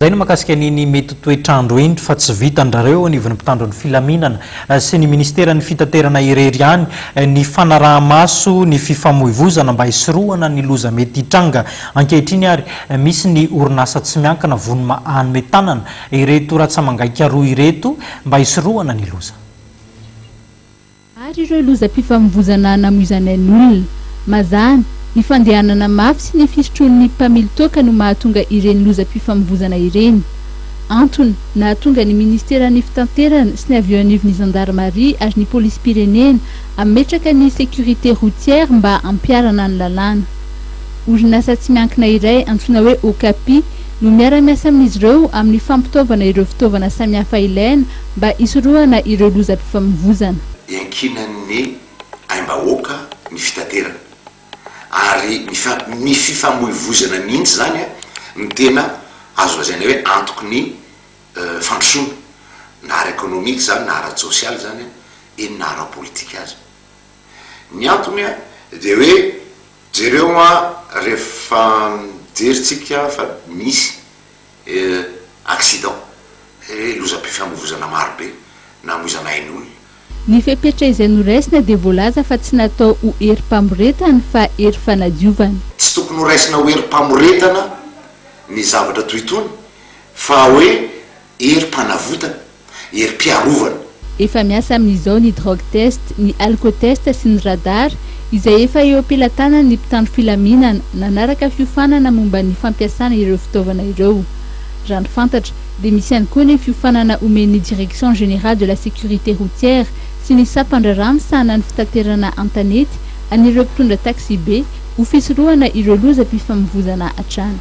Izay no mahakasika an'iny mety ho toetr'andro iny fa tsy vitan-drareo eo anivon'ny mpitandro ny filaminana sy ny ministeran'ny fitaterana irery ihany ny fanaraha-maso ny fifamoivozana mba hisorohana ny loza mety hitranga. Ankehitriny ary misy ny orinasa tsy miankina vonona hanome tanana ireto ratsa-mangaika roa ireto mba hisorohana ny loza. Maro ireo lozam-pifamoivozana namoizana ain'olona. Mazàna, ny fandehanana mafy sy ny fisotroan'ny mpamily toaka no mahatonga ireny lozam-pifamoivozana ireny. Antony nahatonga ny minisiteran'ny Fitanterana sy ny avy eo anivon'ny zandarimaria ary ny polisim-pirenena hametraka ny sécurité routière mba hampiharana ny lalàna. Orinasa tsy miankina iray antsoina hoe Okapi no miara-miasa amin'izy ireo amin'ny fampitaovana ireo fitaovana samihafa ilaina mba hisorohana ireo lozam-pifamoivozana. Iankinan'ny aim-bahoaka ny fitaterana ary ny ny fifamoivozana mihitsy izany no tena azo lazaina hoe antoky ny fandrosoana na ara-ekonomika izany na ara-tsosialy izany eny na ara-politika aza. Ny antony dia hoe jereo rehefa mijery tsika fa misy Accident, hoe lozam-pifamoivozana maro be namoizana ain'olona. Ny fepetra izay noraisina dia voalaza fa tsy natao ho herim-pamoretana fa hery fanadiovana. Tsy tokony ho raisina ho herim-pamoretana ny zavatra toy itony fa hoe herim-panavotana. herim-piarovana. Efa miasa amin'izao ny drogue test, ny alcotest sy ny radar izay efa eo am-pelatanan'ny mpitandro filaminana nanaraka fiofanana momba ny fampiasana ireo fitaovana ireo. Raha ny fantatra dia misy ihany koa ny fiofanana omen'ny Direction Générale de la Sécurité Routière sy ny sampandraharaha misahana ny fitaterana an-tanety an'ireo mpitondra taxi-be ho fisorohana ireo lozam-pifamoivozana hatrany.